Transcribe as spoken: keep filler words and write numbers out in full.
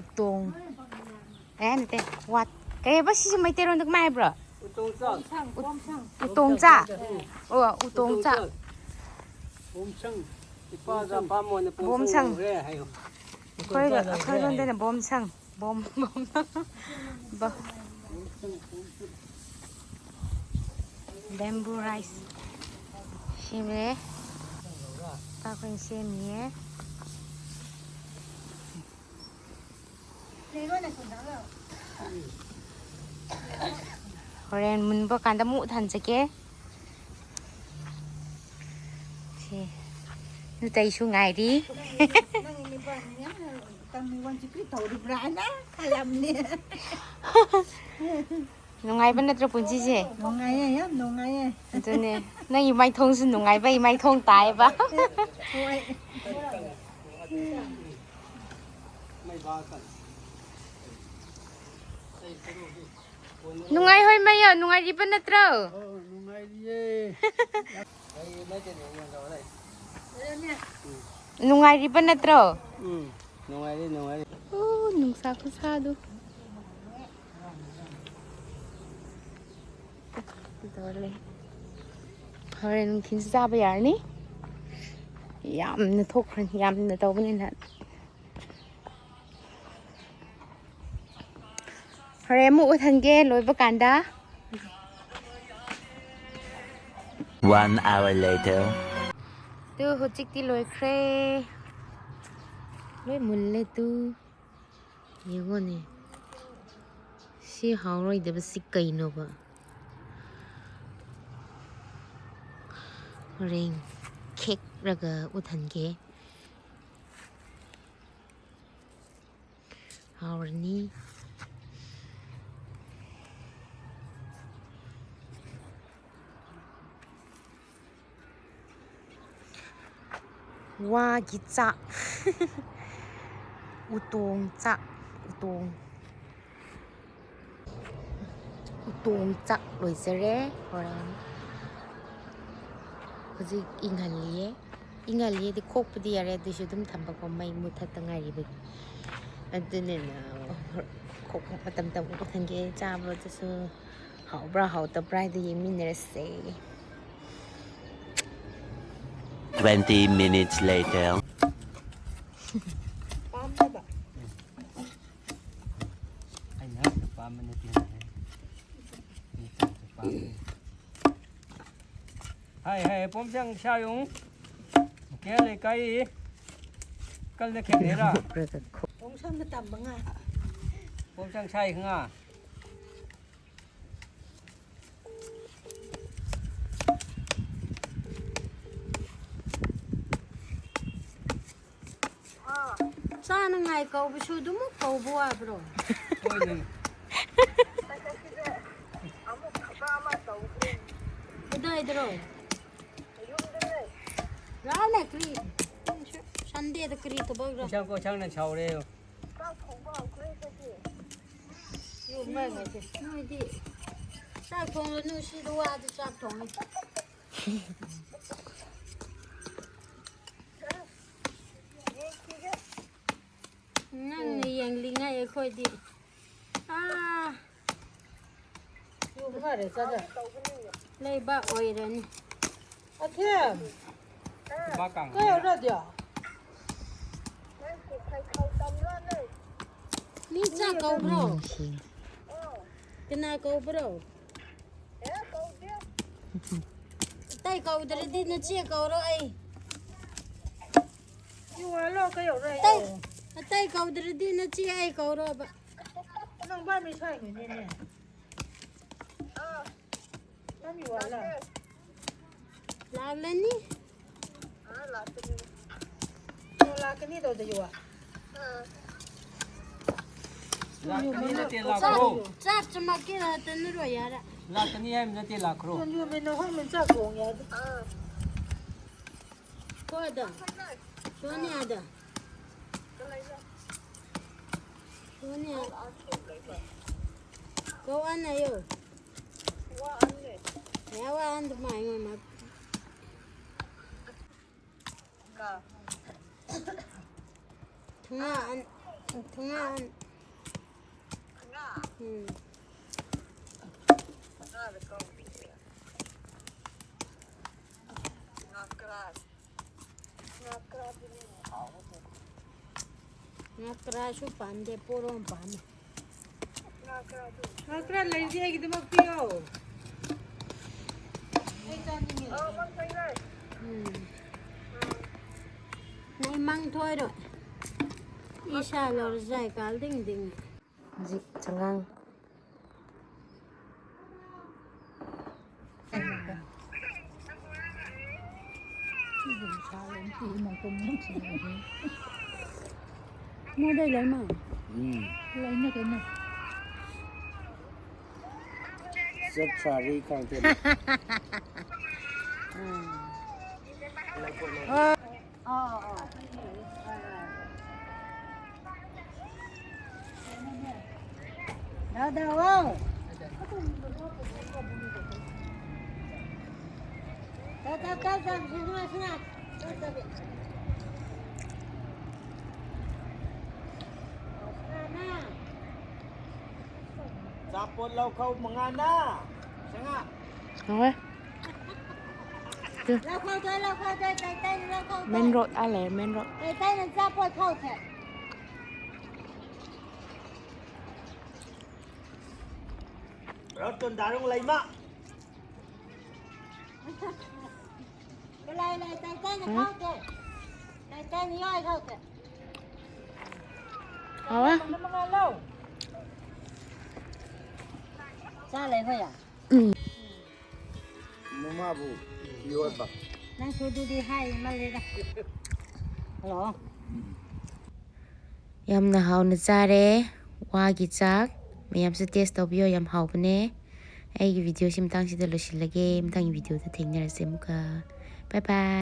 ꯎꯇꯣꯡ꯫ ꯑꯦ, ꯅꯠꯇꯦ, ꯋꯥꯠ-, ꯀꯩ ꯍꯥꯏꯕ ꯁꯤꯁꯦ ꯃꯩꯇꯩꯂꯣꯟꯗ ꯀꯃꯥꯏ ꯍꯥꯏꯕ꯭ꯔꯣ? ꯎꯇꯣꯡꯆꯥꯛ꯫ ꯎꯇꯣꯡꯆꯥꯛ꯫ ꯑꯣ, ꯎꯇꯣꯡꯆꯥꯛ꯫ ꯕꯣꯝꯁꯪ꯫ ꯏꯄꯥꯗ ꯑꯄꯥꯝꯕ ꯑꯣꯏꯅ ꯕꯣꯝꯁꯪ꯫ ꯕꯣꯝꯁꯪ ꯑꯣꯏꯈ꯭ꯔꯦ ꯍꯥꯏꯌꯣ꯫ ꯑꯩꯈꯣꯏ, ꯑꯩꯈꯣꯏꯔꯣꯝꯗꯅ ꯕꯣꯝꯁꯪ꯫ ꯕꯣꯝ, ꯕꯣꯝ꯫ ꯕ-, bamboo rice ꯁꯦꯝꯃꯦ꯫ ꯏꯄꯥꯈꯣꯏꯅ ꯁꯦꯝꯃꯤꯌꯦ꯫ ꯍꯣꯔꯦꯟ ꯃꯨꯟꯕ ꯀꯥꯟꯗ ꯑꯃꯨꯛ ꯎꯠꯍꯟꯖꯒꯦ꯫ ꯁꯤ ꯅꯨꯇꯩꯁꯨ ꯉꯥꯏꯔꯤ꯫ ꯅꯪ ꯅꯨꯄꯥꯅ ꯌꯥꯝꯅ ꯇꯝꯃꯤ ꯋꯥꯟꯁꯤ ꯀꯔꯤ ꯇꯧꯔꯤꯕ꯭ꯔꯥ ꯍꯥꯏꯅ ꯈꯜꯂꯝꯅꯤ꯫ ꯅꯨꯡꯉꯥꯏꯕ ꯅꯠꯇ꯭ꯔꯣ ꯄꯨꯟꯁꯤꯁꯦ? ꯅꯨꯡꯉꯥꯏꯌꯦ, ꯌꯥꯝ ꯅꯨꯡꯉꯥꯏꯌꯦ꯫ ꯑꯗꯨꯅꯦ, ꯅꯪꯒꯤ ꯃꯥꯏꯊꯣꯡꯁꯨ ꯅꯨꯡꯉꯥꯏꯕꯒꯤ ꯃꯥꯏꯊꯣꯡ ꯇꯥꯏꯌꯦꯕ꯫ ꯍꯣꯏ꯫ ꯅꯨꯡꯉꯥꯏ ꯍꯣꯏ ꯃꯌꯥ, ꯅꯨꯡꯉꯥꯏꯔꯤꯕ ꯅꯠꯇ꯭ꯔꯣ? ꯑꯣ, ꯅꯨꯡꯉꯥꯏꯔꯤꯌꯦ꯫ ꯅꯨꯡꯉꯥꯏꯔꯤꯕ ꯅꯠꯇ꯭ꯔꯣ? ꯎꯝ, ꯅꯨꯡꯉꯥꯏꯔꯤ, ꯅꯨꯡꯉꯥꯏꯔꯤ꯫ ꯑꯣ, ꯅꯨꯡꯁꯥ ꯈꯨꯁꯥꯗꯨ꯫ ꯇꯧꯔꯦ꯫ ꯍꯣꯔꯦꯟ ꯅꯨꯡꯊꯤꯜꯁꯨ ꯆꯥꯕ ꯌꯥꯔꯅꯤ꯫ ꯌꯥꯝꯅ ꯊꯣꯛꯈ꯭ꯔꯅꯤ, ꯌꯥꯝꯅ ꯇꯧꯕꯅꯤꯅ꯫ ꯍꯣꯔꯦꯟ ꯑꯃꯨꯛ ꯎꯠꯍꯟꯒꯦ ꯂꯣꯏꯕ ꯀꯥꯟꯗ꯫ One hour later. ꯇꯨ, ꯍꯧꯖꯤꯛꯇꯤ ꯂꯣꯏꯈ꯭ꯔꯦ꯫ ꯂꯣꯏ ꯃꯨꯜꯂꯦ ꯇꯨ꯫ ꯌꯦꯡꯉꯣꯅꯦ꯫ ꯁꯤ ꯍꯥꯎꯔꯣꯏꯗꯕꯁꯤ ꯀꯩꯅꯣꯕ? ꯍꯣꯔꯦꯟ ꯈꯦꯛꯂꯒ ꯎꯠꯍꯟꯒꯦ꯫ ꯍꯥꯎꯔꯅꯤ꯫ ꯋꯥꯒꯤ ꯆꯥꯛ꯫ ꯎꯇꯣꯡ ꯆꯥꯛ꯫ ꯎꯇꯣꯡ꯫ ꯇꯣꯝ ꯆꯥꯛ ꯂꯣꯏꯖꯔꯦ꯫ ꯍꯣꯔꯦꯟ ꯍꯧꯖꯤꯛ ꯏꯪꯍꯜꯂꯤꯌꯦ꯫ ꯏꯪꯍꯜꯂꯤꯌꯦꯗꯤ ꯈꯣꯛꯄꯗꯤ ꯌꯥꯔꯦ, ꯑꯗꯨꯏꯁꯨ ꯑꯗꯨꯝ ꯊꯝꯕꯀꯣ, ꯃꯩ ꯃꯨꯠꯊꯠꯇ ꯉꯥꯏꯔꯤꯕꯒꯤ꯫ ꯑꯗꯨꯅꯤꯅ ꯈꯣꯛꯄ ꯃꯇꯝ ꯇꯝ ꯎꯠꯍꯟꯒꯦ꯫ ꯆꯥꯕꯗꯁꯨ ꯍꯥꯎꯕ꯭ꯔꯥ ꯍꯥꯎꯇꯕ꯭ꯔꯥ ꯍꯥꯏꯗꯣ ꯌꯦꯡꯃꯤꯟꯅꯔꯁꯦ꯫ Twenty minutes later. ꯄꯥꯝꯗꯕ꯫ ꯑꯩꯅ ꯄꯥꯝꯕ ꯅꯠꯇꯦ꯫ ꯄꯥꯝꯕꯅꯤ꯫ ꯍꯥꯏ ꯍꯥꯏ ꯄꯣꯝꯁꯪ ꯁꯥꯌꯨꯡ꯫ ꯀꯦ ꯂꯩꯀꯥꯏ꯫ ꯀꯜꯅ ꯈꯦꯠꯅꯩꯔꯥ? ꯄꯣꯝꯁꯪꯅ ꯇꯝꯕ ꯉꯥ꯫ ꯄꯣꯝꯁꯪ ꯁꯥꯏ ꯉꯥ꯫ ꯆꯥꯅꯉꯥꯏ ꯀꯧꯕꯁꯨ ꯑꯗꯨꯃꯛ ꯀꯧꯕ ꯋꯥꯕ꯭ꯔꯣ? ꯍꯣꯏꯅꯦ꯫ ꯀꯗꯥꯏꯗꯔꯣ? ꯂꯥꯛꯑꯣꯅꯦ, ꯀꯔꯤ? ꯁꯟꯗꯦꯗ ꯀꯔꯤ ꯊꯕꯛꯔꯣ? ꯀꯣꯏꯁꯥꯡ, ꯀꯣꯏꯁꯥꯡꯅ ꯁꯥꯎꯔꯦ꯫ ꯅꯣꯏꯗꯤ ꯆꯥꯛ ꯊꯣꯡꯂꯅꯨ, ꯁꯤꯗ ꯋꯥꯗꯤ ꯆꯥꯛ ꯊꯣꯡꯉꯤ꯫ ꯅꯪꯅ ꯌꯦꯡꯂꯤꯉꯩ ꯑꯩꯈꯣꯏꯗꯤ ꯑꯥ ꯂꯩꯕꯥꯛ ꯑꯣꯏꯔꯅꯤ꯫ ꯑꯊꯦꯝ, ꯀꯩ ꯌꯧꯔꯗꯤ? ꯃꯤ ꯆꯥꯛ ꯀꯧꯕ꯭ꯔꯣ? ꯀꯅꯥ ꯀꯧꯕ꯭ꯔꯣ? ꯑꯇꯩ ꯀꯧꯗ꯭ꯔꯗꯤ ꯅꯆꯦ ꯀꯧꯔꯣ ꯑꯩ꯫ ꯌꯨ ꯍꯥꯜꯂꯣ, ꯀꯩꯗꯧꯔꯦ? ꯑꯇꯩ, ꯑꯇꯩ ꯀꯧꯗ꯭ꯔꯗꯤ ꯅꯆꯦ ꯑꯩ ꯀꯧꯔꯣꯕ꯫ ꯅꯪ ꯕꯥꯔꯃꯤ ꯁꯥꯏꯅꯤꯅꯦ꯫ ꯕꯥꯔꯃꯤ ꯋꯥꯂ꯫ ꯂꯥꯛꯂꯅꯤ꯫ ꯂꯥꯛꯀꯅꯤ ꯇꯧꯗ ꯌꯨ꯫ ꯂꯥꯛꯀꯅꯤ ꯅꯠꯇꯦ, ꯂꯥꯛꯈ꯭ꯔꯣ꯫ ꯆꯥꯛ ꯆꯃꯛꯀꯦ ꯇꯅꯔꯣꯏ ꯌꯥꯔꯦ꯫ ꯂꯥꯛꯀꯅꯤ ꯍꯥꯏꯕ ꯅꯠꯇꯦ, ꯂꯥꯛꯈ꯭ꯔꯣ꯫ ꯌꯨꯝ ꯌꯨꯝ ꯃꯤꯅ ꯍꯣꯏ ꯃꯤꯟ ꯆꯥꯛ ꯊꯣꯡꯉꯦ ꯍꯥꯏꯗꯤ꯫ ꯀꯣꯗ? ꯁꯣꯅꯤꯌꯥꯗ? ꯁꯣꯅꯤꯌꯥ꯫ ꯀꯧ ꯑꯅ ꯌꯣ꯫ Yawa an duma ingo ma. Thunga an, thunga an. Hmm. ꯉꯥ ꯀꯔꯥꯁꯨ ꯄꯥꯝꯗꯦ, ꯄꯣꯔꯣꯝ ꯄꯥꯝꯃꯦ꯫ ꯉꯥ ꯀꯔꯥ ꯂꯩꯔꯗꯤ ꯑꯩꯒꯤꯗꯃꯛ ꯄꯤꯌꯣ꯫ ꯑꯩ ꯆꯥꯅꯤꯡꯉꯦ꯫ ꯎꯝ꯫ ꯅꯪ ꯃꯪ ꯊꯣꯏꯔꯣꯏ꯫ ꯏꯁꯥ ꯂꯧꯔꯖꯥꯏ ꯀꯥꯜꯗꯤꯡ ꯗꯤꯡ꯫ ꯍꯧꯖꯤꯛ ꯆꯉꯥꯡ꯫ ꯃꯣꯏꯗ ꯂꯩꯃ꯫ ꯎꯝ꯫ ꯂꯩꯅ ꯀꯩꯅꯣ꯫ ꯆꯞ ꯆꯥꯔꯤ ꯈꯪꯗꯦ꯫ ꯎꯝ꯫ ꯑꯣ꯫ ꯑꯣ, ꯑꯣ꯫ ꯗꯥ, ꯗꯥ, ꯑꯣ꯫ ꯆꯥ, ꯆꯥ, ꯆꯥ, ꯆꯥ, ꯁꯤꯡꯖꯨ ꯁꯤꯅ꯫ ꯆꯥ, ꯆꯥ, ꯆꯥ꯫ ꯑꯆꯥꯄꯣꯠ ꯂꯧꯈꯧ ꯃꯉꯥꯅ꯫ ꯁꯉꯥ꯫ ꯍꯣꯏ꯫ ꯂꯧꯈꯧ ꯊꯣꯏ, ꯂꯧꯈꯧ ꯊꯣꯏ, ꯇꯩ ꯇꯩꯅ ꯂꯧꯈꯧ ꯊꯣꯏ꯫ ꯃꯦꯟ ꯔꯣꯗ ꯑꯥ ꯂꯩꯔꯦ, ꯃꯦꯟ ꯔꯣꯗ꯫ ꯇꯩ ꯇꯩꯅ ꯑꯆꯥꯄꯣꯠ ꯈꯧ ꯊꯣꯏ꯫ ꯔꯣꯗ ꯇꯣꯟ ꯗꯥꯔꯨꯡ ꯂꯩꯃ꯫ ꯂꯩ, ꯂꯩ, ꯇꯩ ꯇꯩꯅ ꯎꯝ꯫ ꯈꯧ ꯊꯣꯏ꯫ ꯇꯩ ꯇꯩꯅ ꯌꯣꯏ ꯈꯧ ꯊꯣꯏ꯫ ꯍꯥꯎꯋꯦ꯫ ꯆꯥ ꯂꯩ ꯍꯣꯏ ꯌꯥ꯫ ꯎꯝ꯫ ꯃꯃꯥꯕꯨ ꯌꯣꯠꯄ꯫ ꯅꯪꯁꯨ ꯑꯗꯨꯗꯤ ꯍꯥꯏ ꯃꯥꯜꯂꯦꯗ꯫ ꯍꯜꯂꯣ꯫ ꯌꯥꯝꯅ ꯍꯥꯎꯅ ꯆꯥꯔꯦ ꯋꯥꯒꯤ ꯆꯥꯛ꯫ ꯃꯌꯥꯝꯁꯨ ꯇꯦꯁ ꯇꯧꯕꯤꯌꯣ, ꯌꯥꯝ ꯍꯥꯎꯕꯅꯦ꯫ ꯑꯩꯒꯤ ꯚꯤꯗꯤꯑꯣꯁꯤ ꯃꯇꯥꯡꯁꯤꯗ ꯂꯣꯏꯁꯤꯜꯂꯒꯦ꯫ ꯃꯊꯪꯒꯤ ꯚꯤꯗꯤꯑꯣꯗ ꯊꯦꯡꯅꯔꯁꯦ ꯑꯃꯨꯛꯀ꯫ ꯕꯥꯏ ꯕꯥꯏ꯫